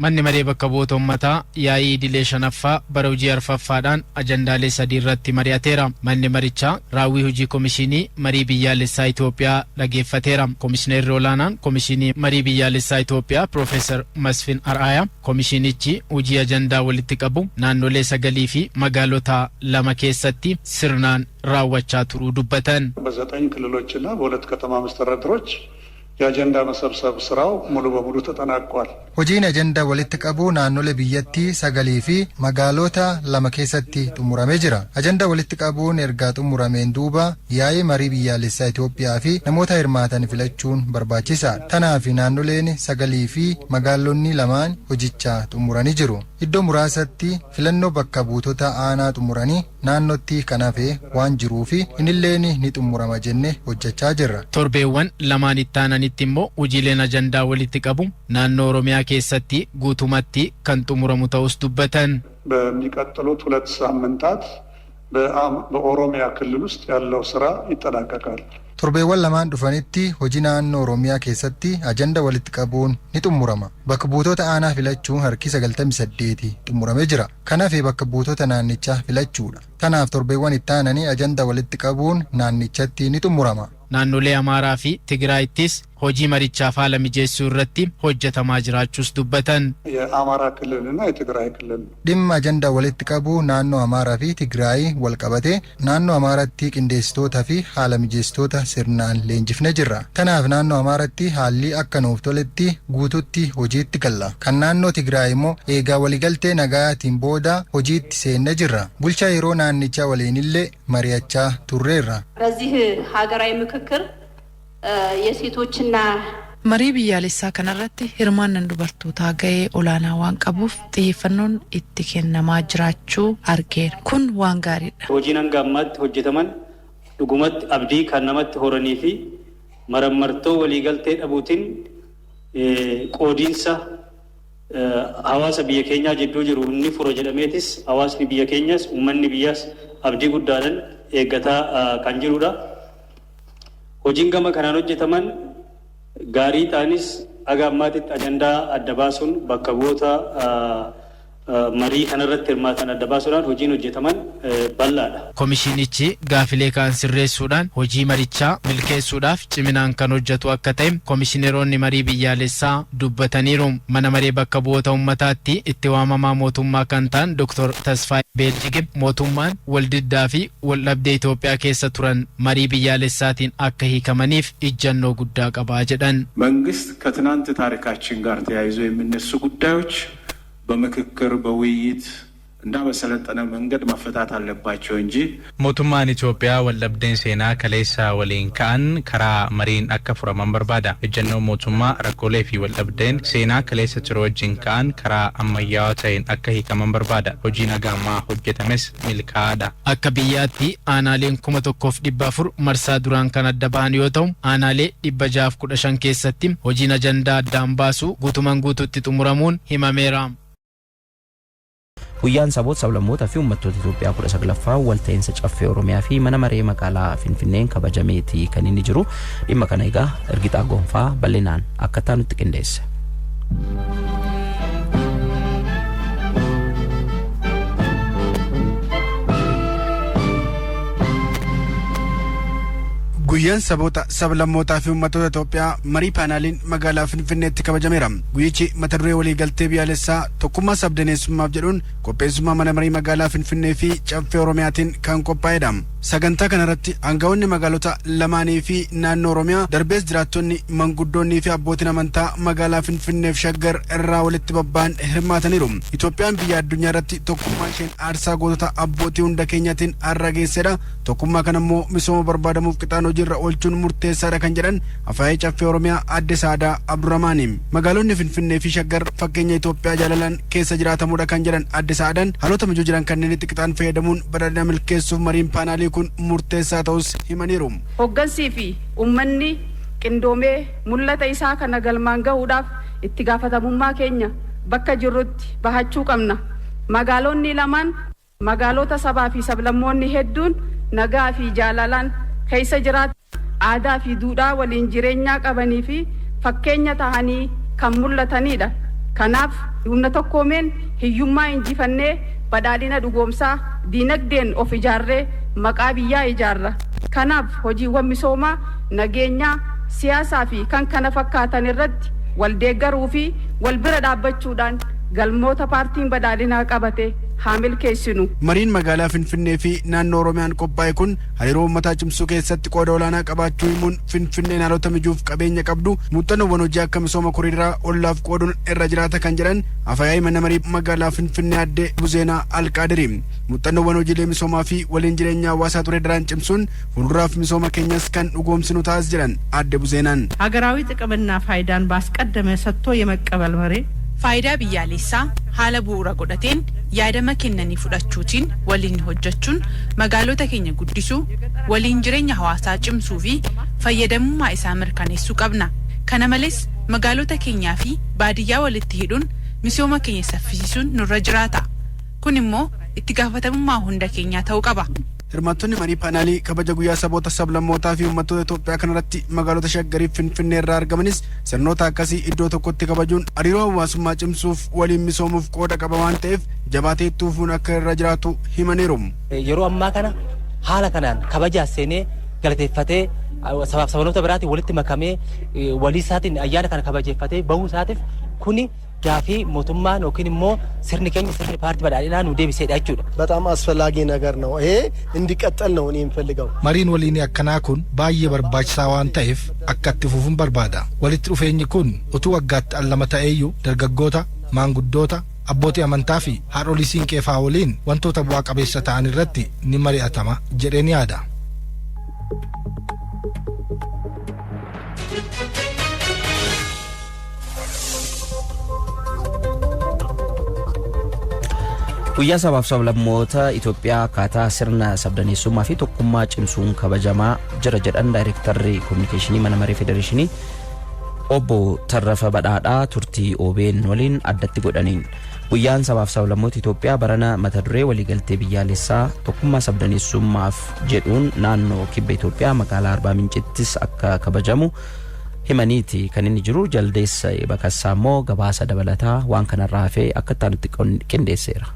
Manni maree bakka bu'oota uummataa yaa'ii idilee shanaffaa bara hojii arfaffaadhaan ajandaalee sadii irratti mari'ateera. Manni marichaa raawwii hojii Komishinii Marii Biyyaalessaa Itoophiyaa dhageeffateera. Komishineerri olaanaan Komishinii Marii Biyyaalessaa Itoophiyaa Piroofeesar Masfin Ar'aayaa komishinichi hojii ajandaa walitti qabu naannolee sagalii fi magaalota lama keessatti sirnaan raawwachaa turuu dubbatan. በዘጠኝ ክልሎችና በሁለት ከተማ መስተዳድሮች የአጀንዳ መሰብሰብ ስራው ሙሉ በሙሉ ተጠናቋል። Hojiin ajandaa walitti qabuu naannolee biyyattii sagalii fi magaalota lama keessatti xumuramee jira. Ajandaa walitti qabuun erga xumurameen duuba yaa'ii marii biyyaalessaa Itoophiyaa fi namoota hirmaatan filachuun barbaachisaadha. Tanaaf naannoleen sagalii fi magaalonni lamaan hojicha xumuranii jiru. Iddoo muraasatti filannoo bakka buutota aanaa xumuranii naannootti kan hafe waan jiruufi inilleen ni xumurama jenne hojjechaa jirra. Torbeewwan lamaan itti aananitti immoo hojiileen ajandaa walitti qabu naannoo Oromiyaa keessatti guutumatti kan xumuramu ta'us dubbatan. በሚቀጥሉት ሁለት ሳምንታት በኦሮሚያ ክልል ውስጥ ያለው ስራ ይጠናቀቃል። Torbeewwan lamaan dhufanitti hojii naannoo Oromiyaa keessatti ajanda walitti qabuun ni xumurama. Bakka buutota aanaa filachuun harki 98 xumuramee jira. Kanaaf bakka buutota naannichaa filachuudha. Tanaaf torbeewwan itti aananii ajanda walitti qabuun naannichatti ni xumurama. Naannolee Amaaraa fi Tigraayittis hojii marichaaf haala mijeessuu irratti hojjetamaa jiraachuus dubbatan. የአማራ ክልልና የትግራይ ክልል ነው። Dhimma ajandaa walitti qabuu naannoo Amaaraa fi Tigraay wal qabate naannoo Amaaraatti qindeessitoota fi haala mijeessitoota sirnaan leenjifne jirra. Kanaaf naannoo Amaaraatti haalli akka nuuf toletti guututti hojiitti galla. Kan naannoo Tigraay immoo eegaa waliigaltee nagaatiin booda hojiitti seenne jirra. Bulchaa yeroo naannichaa waliinillee mari'achaa turreerra. በዚህ ሀገራዊ ምክክር የሴቶችና Marii biyyaalessaa kanarratti hirmaannaan dubartootaa ga'ee olaanaa waan qabuuf xiyyeeffannoon itti kennamaa jiraachuu argeera. Kun waan gaariidha. Hojiin hanga ammaatti hojjetaman dhugumatti abdii kan namatti horanii fi marammartoo waliigaltee dhabuutiin qoodiinsa hawaasa biyya keenyaa jidduu jiru inni fura jedhameetis hawaasni biyya keenyas uummanni biyyaas abdii guddaadhaan eeggataa kan jirudha. Hojiin gama kanaan hojjetaman gaarii ta'anis haga ammaatitti ajandaa adda baasuun bakka bu'oota marii kanarratti hirmaatan adda baasuudhaan hojiin hojjetaman bal'aadha. Komishinichi gaafilee kaan sirreessuudhaan hojii marichaa milkeessuudhaaf ciminaan kan hojjetu akka ta'e komishineeronni marii biyyaalessaa dubbataniiru. Mana maree bakka bu'oota uummataatti itti waamamaa mootummaa kan ta'an Dr. Tasfaayee Beeljige mootummaan waldiddaa fi waldhabdee Itoophiyaa keessa turan marii biyyaalessaatiin akka hiikamaniif ijjannoo guddaa qabaa jedhan. መንግስት ከትናንት ታሪካችን ጋር ተያይዞ የሚነሱ ጉዳዮች በምክክር፣ በውይይት እና በሰለጠነ መንገድ መፈታት አለባቸው እንጂ Mootummaan Itoophiyaa waldhabdeen seenaa kaleessa waliin ka'an karaa mariin akka furaman barbaada. Ejjennoon mootummaa rakkoolee fi waldhabdeen seenaa kaleessa ture wajjin ka'an karaa ammayyaawaa ta'een akka hiikaman barbaada. Hojiin haga ammaa hojjetames milkaa'aadha. Akka biyyaatti aanaaleen 1400 marsaa duraan kan adda bahan yoo ta'u, aanaalee 615 keessatti hojiin ajandaa addaan baasu guutumaan guututti xumuramuun himameera. Guyyaan saboota, sablammootaa fi uummattoota Itoophiyaa 19ffaa walta'iinsa Caffee Oromiyaa fi mana maree magaalaa Finfinneen kabajameeti kan inni jiru. Dhimma kana egaa Ergixaa Gonfaa bal'inaan akka nutti qindeesse. Guyyaan saboota, sablammootaa fi uummattoota Itoophiyaa marii paanaaliin magaalaa Finfinneetti kabajameera. Guyyichi mata duree waliigaltee biyyaalessaa tokkummaa sabdaneessummaaf jedhuun qopheessummaa mana marii magaalaa Finfinnee fi Caffee Oromiyaatiin kan qophaa'edha. Sagantaa kanarratti aangawoonni magaalota lamaanii fi naannoo Oromiyaa darbees jiraattonni, manguddoonnii fi abbootiin amantaa magaalaa Finfinneef Shaggar irraa walitti babba'an hirmaataniiru. Itoophiyaan biyya addunyaa irratti tokkummaa isheen aarsaa gootota abbootii hunda keenyaatiin har'a geessedha. Tokkummaa kana immoo misooma barbaadamuuf qixaan hojiirra oolchuun murteessaadha kan jedhan Afyaa'ii Caffee Oromiyaa Aadde Saadaa Abdurrahmaani. Magaalonni Finfinnee fi Shaggar fakkeenya Itoophiyaa jaalalaan keessa jiraatamudha kan jedhan Aadde Saadaan, haalota mijuu jiran kanneen itti qixaan fayyadamuun badhaadhina milkeessuuf mariin paanaalii kun murteessaa ta'us himaniiru. Hoggansii fi uummanni qindoomee mul'ata isaa kana galmaan gahuudhaaf itti gaafatamummaa keenya bakka jirrutti bahachuu qabna. Magaalonni lamaan magaalota sabaa fi sablammoonni hedduun nagaa fi jaalalaan keessa jiraatu, aadaa fi duudhaa waliin jireenyaa qabanii fi fakkeenya tahanii kan mul'atanidha. Kanaaf humna tokkoomeen hiyyummaa injifannee badhaadhina dhugoomsaa diinagdeen of ijaarree maqaa biyyaa ijaarra. Kanaaf hojiiwwan misoomaa, nageenyaa, siyaasaa fi kan kana fakkaatan irratti wal deeggaruu fi wal bira dhaabbachuudhaan galmoota paartiin badhaadhinaa qabate haa milkeessinu. Mariin magaalaa Finfinnee fi naannoo Oromiyaan qophaa'e kun hariiroo uummataa cimsuu keessatti qooda olaanaa qabaachuu himuun, Finfinneen haalota mijuuf qabeenya qabdu muuxannoowwan hojii akka misooma koriidaraa ollaaf qooduun irra jiraata kan jedhan Afyaa'ii mana marii magaalaa Finfinnee Aadde Buzeenaa Alqaadiri, muuxannoowwan hojiilee misoomaa fi waliin jireenya hawaasaa ture daraan cimsuun fuulduraaf misooma keenyas kan dhugoomsinu taas jedhan Aadde Buzeenaan. ሀገራዊ ጥቅምና ፋይዳን ባስቀደመ ሰጥቶ የመቀበል መሪ Faayidaa biyyaalessaa haala bu'uura godhateen yaadama kennanii fudhachuutiin waliin hojjechuun magaalota keenya guddisuu, waliin jireenya hawaasaa cimsuu fi fayyadamummaa isaa mirkaneessuu qabna. Kana malees magaalota keenyaa fi baadiyyaa walitti hidhuun misooma keenya saffisiisuun nurra jiraata. Kun immoo itti gaafatamummaa hunda keenyaa ta'uu qaba. Hirmaattonni marii paanaalii kabaja guyyaa saboota, sablammootaa fi uummattoota Itoophiyaa kanarratti magaalota Shaggarii fi Finfinnee irraa argamanis sirnoota akkasii iddoo tokkotti kabajuun hariiroo hawaasummaa cimsuuf, waliin misoomuuf qooda qaba waan ta'eef jabaatee itti fufuun akka irra jiraatu himaniiru. Yeroo ammaa kana haala kanaan kabajaas seenee galateeffatee, sabaaf sabnoota biraatiin walitti makamee, walii isaatiin ayyaana kana kabajeeffatee bahuu isaatiif, kuni gaafii mootummaan yookiin immoo sirni keenya, sirni paartii badhaadhinaa nu deebiseedha jechuudha. በጣም አስፈላጊ ነገር ነው። ይሄ እንዲቀጥል ነው እኔ የምፈልገው። Mariin waliinii akkanaa kun baay'ee barbaachisaa waan ta'eef akka itti fufuun barbaada. Walitti dhufeenyi kun utuu waggaatti al lama ta'eeyyuu dargaggoota, maanguddoota, abbootii amantaa fi haadholii siinqee fa'aa waliin wantoota bu'aa qabeessa ta'an irratti ni mari'atama jedheen yaada. Guyyaa sabaaf sablammoota Itoophiyaa akkaataa sirna sabdaneessummaa fi tokkummaa cimsuun kabajamaa jira jedhan daayirektarri kominikeeshinii mana maree federeeshinii obbo Tarrafa Badhaadhaa turtii OBN waliin addatti godhaniin. Guyyaan sabaaf sablammoota Itoophiyaa barana mata duree waliigaltee biyyaalessaa tokkummaa sabdaneessummaaf jedhuun naannoo kibba Itoophiyaa magaalaa Arbaa Mincittis akka kabajamu himaniiti kan inni jiru. Jaldeessa Bakassaa immoo gabaasa dabalataa waan kanarraa hafee akka itti qindeesseera.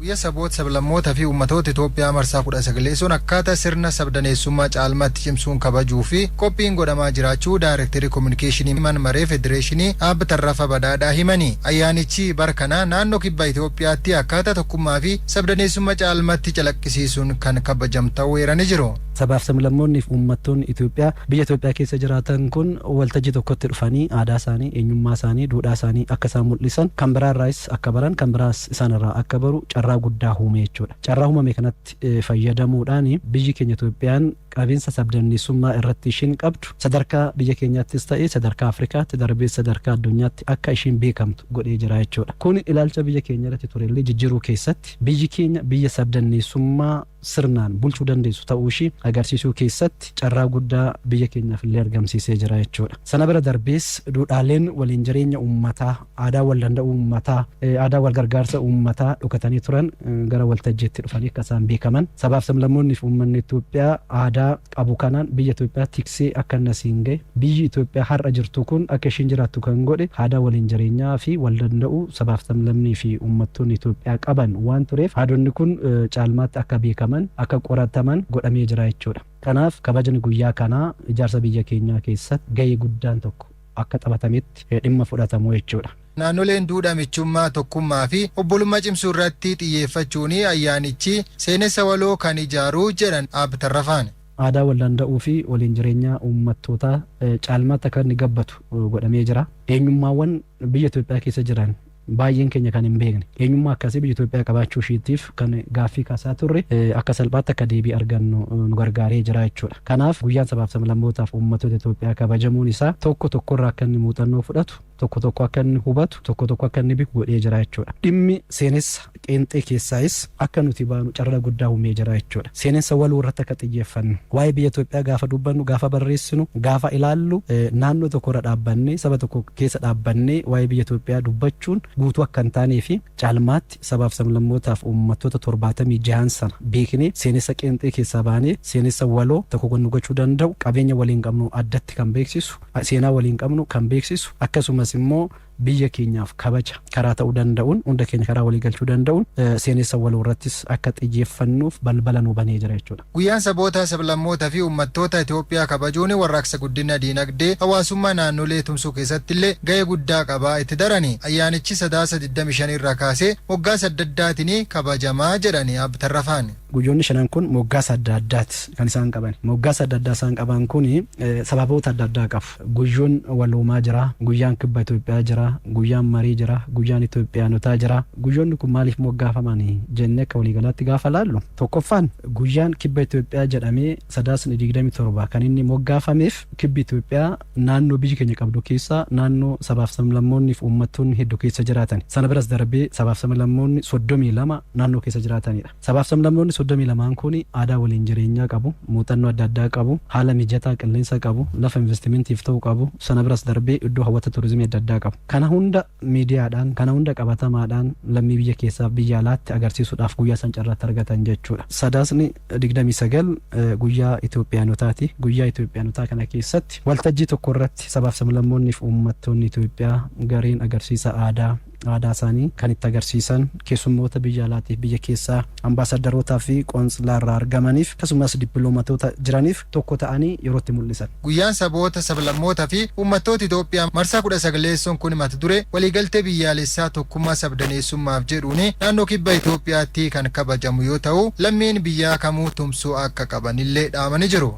Guyyaa saboota, sablammootaa fi uummatoota Itoophiyaa marsaa 19 akkaataa sirna sabdaneessummaa caalmaatti cimsuun kabajuu fi qophiin godhamaa jiraachuu daayirektarii kominikeeshinii mana maree federeeshinii Aabba Tarrafa Badhaadhaa himani. Ayyaanichi bara kana naannoo kibba Itoophiyaatti akkaataa tokkummaa fi sabdaneessummaa caalmaatti calaqqisiisuun kan kabajamu ta'uu eeranii jiru. Sabaaf sablammoonni fi uummattoonni Itoophiyaa biyya Itoophiyaa keessa jiraatan kun waltajjii tokkotti dhufanii aadaa isaanii, eenyummaa isaanii, duudhaa isaanii akka isaan mul'isan, kan biraarraas akka baran, kan biraas isaanirraa akka baru carraa guddaa uume jechuudha. Carraa uumame kanatti fayyadamuudhaan biyyi keenya Itoophiyaan qabiinsa sabdaneessummaa irratti ishiin qabdu sadarkaa biyya keenyaattis ta'e sadarkaa Afrikaatti darbee sadarkaa addunyaatti akka ishiin beekamtu godhee jira jechuudha. Kun ilaalcha biyya keenya irratti turellee jijjiiruu keessatti, biyyi keenya biyya sabdaneessummaa sirnaan bulchuu dandeessu ta'uu ishii agarsiisuu keessatti carraa guddaa biyya keenyaaf illee argamsiisee jira jechuudha. Sana bira darbees duudhaaleen waliin jireenya uummataa, aadaa wal danda'uu uummataa, aadaa wal gargaarsa uummataa dhokatanii turan gara waltajjiitti dhufanii akka isaan beekaman, sabaaf sablammoonni fi uummanni Itoophiyaa aadaa qabu kanaan biyya Itoophiyaa tiksee akka inni asiin gahe, biyyi Itoophiyaa har'a jirtu kun akka ishiin jiraattu kan godhe aadaa waliin jireenyaa fi wal danda'uu sabaaf sablammii fi uummattoonni Itoophiyaa qaban waan tureef, aadonni kun caalmaatti akka beekaman, akka qorataman godhamee jira jechuudha. Kanaaf kabajni guyyaa kanaa ijaarsa biyya keenyaa keessatti gahee guddaan tokko akka taphatametti dhimma fudhatamu jechuudha. Naannoleen duudhaa michummaa, tokkummaa fi obbolummaa cimsuu irratti xiyyeeffachuun ayyaanichi seenessa waloo kan ijaaruu jedhan Aabba Tarrafaan. Aadaa wal danda'uu fi waliin jireenya uummattootaa caalmaatti akka inni gabbatu godhamee jira. Eenyummaawwan biyya Itoophiyaa keessa jiran baay'een keenya kan hin beekne, eenyummaa akkasii biyya Itoophiyaa qabaachuu ishiitiif kan gaaffii kaasaa turre akka salphaatti akka deebii argannu nu gargaaree jira jechuudha. Kanaaf guyyaan sabaaf sablammootaaf uummattoota Itoophiyaa kabajamuun isaa tokko tokkorraa akka inni muuxannoo fudhatu, tokko tokko akka inni hubatu, tokko tokko akka inni beeku godhee jira jechuudha. Dhimmi seenessa qeenxee keessaayis akka nuti baanu carraa guddaa uumee jira jechuudha. Seenessa waloo irratti akka xiyyeeffannu, waa'ee biyya Itoophiyaa gaafa dubbannu, gaafa barreessinu, gaafa ilaallu, naannoo tokko irra dhaabbannee, saba tokko keessa dhaabbannee waa'ee biyya Itoophiyaa dubbachuun guutuu akka hin taanee fi caalmaatti sabaaf sablammootaaf uummattoota 76n sana beeknee, seenessa qeenxee keessaa baanee seenessa waloo tokko nu gochuu danda'u, qabeenya waliin qabnu addatti kan beeksisu, seenaa waliin qabnu kan beeksisu, akkasumas immoo Biyya keenyaaf kabaja karaa ta'uu danda'uun, hunda keenya karaa walii galchuu danda'uun, seenessa waloo irrattis akka xiyyeeffannuuf balbala nu banee jira jechuudha. Guyyaan saboota, sablammoota fi uummattoota Itoophiyaa kabajuun warraaqsa guddina diinagdee hawaasummaa naannolee tumsuu keessatti illee gahee guddaa qabaa itti darani. Ayyaanichi Sadaasa 25 irraa kaasee moggaasa adda addaatiin kabajamaa jedhani Aab Tarrafaan. Guyyoonni shanan kun moggaasa adda addaati kan isaan qaban. Moggaasa adda addaa isaan qaban kun sababoota adda addaa qabu. Guyyoon waloomaa jira, guyyaan kibba Itoophiyaa jira, guyyaan marii jira, guyyaan Itoophiyaanotaa jira. Guyyoonni kun maaliif moggaafaman jennee akka waliigalaatti gaafa laallu, tokkoffaan guyyaan kibba Itoophiyaa jedhamee Sadaasni 27 kan inni moggaafameef, kibbi Itoophiyaa naannoo biyyi keenya qabdu keessaa naannoo sabaaf sablammoonni fi uummattoonni hedduu keessa jiraatan. Sana biras darbee sabaaf sablammoonni 32 naannoo keessa jiraatanidha. Sabaaf sablammoonni 32n kun aadaa waliin jireenyaa qabu, muuxannoo adda addaa qabu, haala mijataa qilleensa qabu, lafa investimentiif ta'u qabu, sana biras darbee iddoo hawwata turizimii adda addaa qabu. Kana hunda miidiyaadhaan, kana hunda qabatamaadhaan lammii biyya keessaaf biyya alaatti agarsiisuudhaaf guyyaa san carraatti argatan jechuudha. Sadaasni 29 guyyaa Itoophiyaanotaati. Guyyaa Itoophiyaanotaa kana keessatti waltajjii tokko irratti sabaaf sablammoonni fi uummattoonni Itoophiyaa gareen agarsiisa aadaa aadaa isaanii kan itti agarsiisan, keessummoota biyya alaatiif biyya keessaa, ambaasadarootaa fi qontsilaa irraa argamaniif, akkasumas dippiloomaatoota jiraniif tokko ta'anii yeroo itti mul'isan. Guyyaan saboota, sablammoota fi uummattoota Itoophiyaa marsaa 19ssoon kun mata duree waliigaltee biyyaalessaa tokkummaa sabdaneessummaaf jedhuun naannoo kibba Itoophiyaatti kan kabajamu yoo ta'u, lammiin biyyaa kamuu tumsuu akka qabanillee dhaamanii jiru.